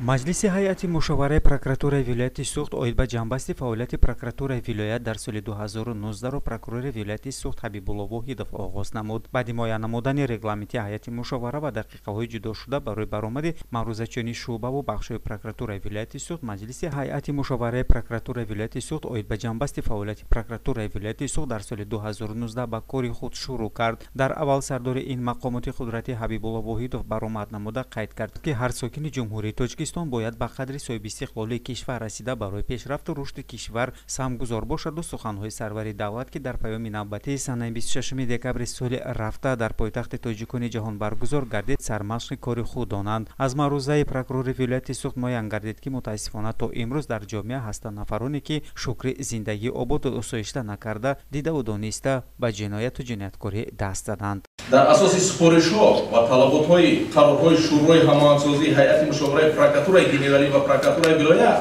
Маҷлиси ҳайати мушовараи прокуратураи вилояти Суғд оид ба ҷамъбасти фаъолияти прокуратураи вилоят дар соли 2019-ро прокурори вилояти Суғд Ҳабибулло Воҳидов оғоз намуд. Баъди муайян намудани регламенти ҳайати мушовара ва дақиқаҳои ҷудошуда барои баромади маърузачиёни шӯъбаву бахшҳои прокуратураи вилояти Суғд, маҷлиси ҳайати мушовараи прокуратураи вилояти Суғд оид ба ҷамъбасти фаъолияти прокуратураи вилояти Суғд дар соли 2019 ба кори худ шурӯъ кард. Дар аввал сардори ин мақомоти қудратӣ Ҳабибулло Воҳидов баромад намуда қайд кард, ки ҳар сокини Ҷумҳурии Тоҷикистон бояд ба қадри соҳибистиқлолии кишвар расида, барои пешрафту рушди кишвар саҳмгузор бошаду суханҳои сарвари давлат, ки дар паёми навбатии санаи 26 декабри соли рафта дар пойтахти тоҷикони ҷаҳон баргузор гардид, сармашқи кори худ донанд. Аз маърузаи прокурори вилояти Суғд муайян гардид, ки мутаассифона то имрӯз дар ҷомеа ҳастанд нафароне, ки шукри зиндагии ободу осоишта накарда, дидаву дониста ба ҷинояту ҷинояткорӣ даст заданд. Дар асоси супоришҳо ва талаботҳои қарорҳои Шӯрои ҳамоҳангсозии ҳайати мушовараи прокуратураи генералӣ ва прокуратураи вилоят,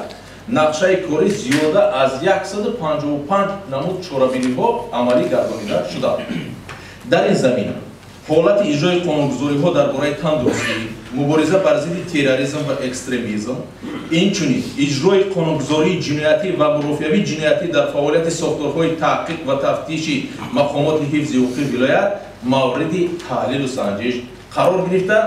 нақшаи корӣ зиёда аз 155 намуд чорабиниҳо амалӣ гардонида шуданд. Дар ин замина ҳолати иҷрои қонунгузориҳо дар бораи тандурустӣ, мубориза бар зидди терроризм ва экстремизм, инчунин иҷрои қонунгузории ҷиноятӣ ва мурофиавии ҷиноятӣ дар фаъолияти сохторҳои таҳқиқ ва тафтиши мақомоти ҳифзи ҳуқуқи вилоят мавриди таҳлилу санҷиш қарор гирифта,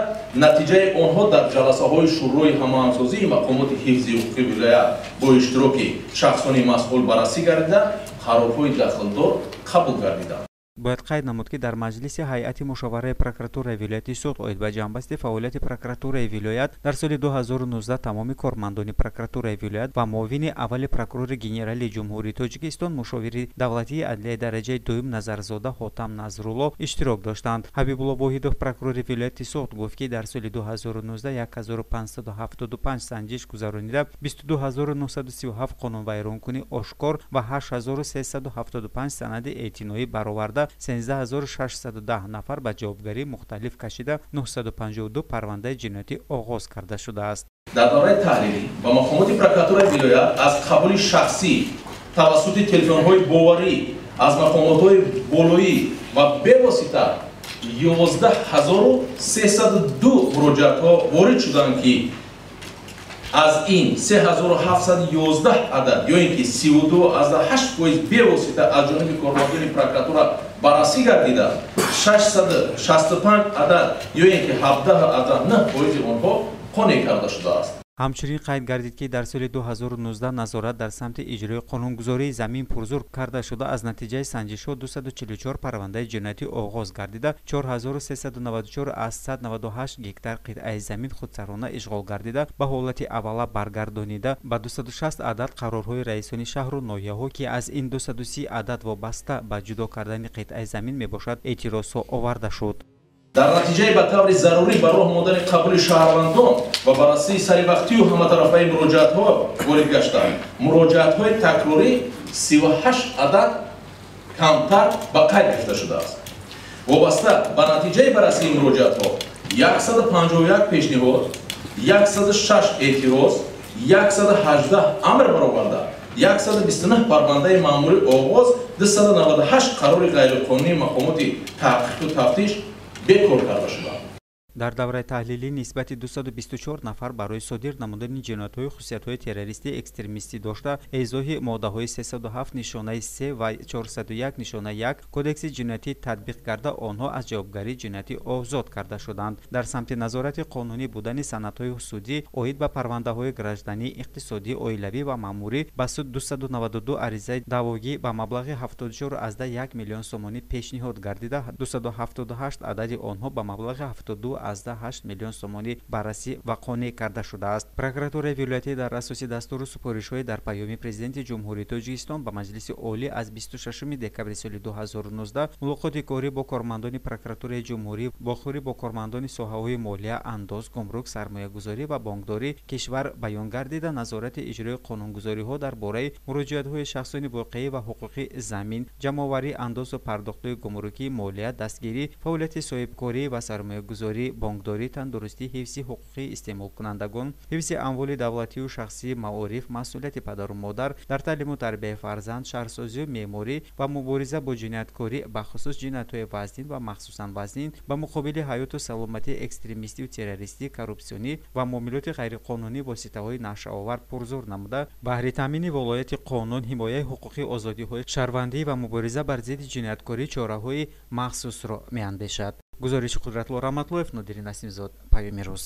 натиҷаи онҳо дар ҷаласаҳои Шӯрои ҳамоҳангсозии мақомоти ҳифзи ҳуқуқи вилоят бо иштироки шахсони масъул баррасӣ гардида, қарорҳои дахлдор қабул гардиданд. Бояд қайд намуд, ки дар маҷлиси ҳайати мушовараи прокуратураи вилояти Суғд оид ба ҷамъбасти фаъолияти прокуратураи вилоят дар соли 2019 тамоми кормандони прокуратураи вилоят ва муовини аввали прокурори генералии Ҷумҳурии Тоҷикистон, мушовири давлатии адлияи дараҷаи дуюм Назарзода Ҳотам Назрулло иштирок доштанд. Ҳабибулло Воҳидов, прокурори вилояти Суғд, гуфт, ки дар соли 2019 1575 санҷиш гузаронида, 22 937 қонунвайронкунӣ ошкор ва 8375 санади эътиноӣ бароварда, 13 610 нафар ба ҷавобгарии мухталиф кашида, 952 парвандаи ҷиноятӣ оғоз карда шудааст. Дар давраи таҳлилӣ ба мақомоти прокуратураи вилоят аз қабули шахсӣ тавассути телефонҳои боварӣ аз мақомотҳои болоӣ ва бевосита 11 302 муроҷиатҳо ворид шуданд, ки аз ин 3711 адад ё ин ки 32,8% бевосита аз ҷониби кормандони прокуратура баррасӣ гардида, 665 адад ё ин ки 17,9% онҳо қонеъ карда шудааст. Ҳамчунин қайд гардид, ки дар соли 2019 назорат дар самти иҷрои қонунгузории замин пурзур карда шуда, аз натиҷаи санҷишҳо 244 парвандаи ҷиноятӣ оғоз гардида, 4394 аз 198 гектар қитъаи замин худсарона ишғол гардида, ба ҳолати аввала баргардонида, ба 260 адад қарорҳои раисони шаҳру ноҳияҳо, ки аз ин 230 адад вобаста ба ҷудо кардани қитъаи замин мебошад, эътирозҳо оварда шуд. Дар натиҷаи ба таври зарурӣ ба роҳ мондани қабули шаҳрвандон ва баррасии саривақтию ҳаматарафаи муроҷиатҳо ворид гаштанд, муроҷиатҳои такрорӣ 38 адад камтар ба қайд гирифта шудааст. Вобаста ба натиҷаи баррасии муроҷиатҳо 151 пешниҳод, 106 эътироз, 118 амр бароварда, 129 парвандаи маъмурӣ оғоз, 298 қарори ғайриқонунии мақомоти таҳқиқу тафтиш бекор карда шуданд. Дар давраи таҳлилӣ нисбати 224 нафар барои содир намудани ҷиноятҳои хусусиятҳои террористӣ, экстремистӣ дошта, эзоҳи моддаҳои 307 нишонаи 3 ва 401 нишонаи 1 Кодекси ҷиноятӣ татбиқ карда, онҳо аз ҷавобгарии ҷиноятӣ озод карда шуданд. Дар самти назорати қонунӣ будани санадҳои судӣ оид ба парвандаҳои гражданӣ, иқтисодӣ, оилавӣ ва маъмурӣ ба суд 292 аризаи даъвогӣ ба маблағи 74,1 миллион сомонӣ пешниҳод гардида, 278 адади онҳо ба маблағи 72,8 миллион сомонӣ баррасӣ ва қонеъ карда шудааст. Прокуратураи вилоятӣ дар асоси дастуру супоришҳои дар паёми Президенти Ҷумҳурии Тоҷикистон ба Маҷлиси Олӣ аз 26 декабри соли 2019, мулоқоти корӣ бо кормандони прокуратураи ҷумҳурӣ, вохӯрӣ бо кормандони соҳаҳои молия, андоз, гумрук, сармоягузорӣ ва бонкдорӣ кишвар баён гардида, назорати иҷрои қонунгузориҳо дар бораи муроҷиатҳои шахсони воқеӣ ва ҳуқуқӣ, замин, ҷамъоварии андозу пардохтҳои гумрукӣ, молия, дастгирӣ, фаъолияти соҳибкорӣ ва сармоягузорӣ. бонкдорӣ, тандурустӣ, ҳифзи ҳуқуқи истеъмолкунандагон, ҳифзи амволи давлатию шахсӣ, маориф, масъулияти падару модар дар таълиму тарбияи фарзанд, шаҳрсозию меъморӣ ва мубориза бо ҷинояткорӣ, бахусус ҷиноятҳои вазнин ва махсусан вазнин ба муқобили ҳаёту саломатӣ, экстремистию террористӣ, коррупсионӣ ва муомилоти ғайриқонунӣ воситаҳои нашъаовар пурзур намуда, баҳри таъмини волояти қонун, ҳимояи ҳуқуқи озодиҳои шаҳрвандӣ ва мубориза бар зидди ҷинояткорӣ чораҳои махсусро меандешад. Гузориши Қудратулло Раҳматуллоев, Нодири Насимзод, Паёми рӯз.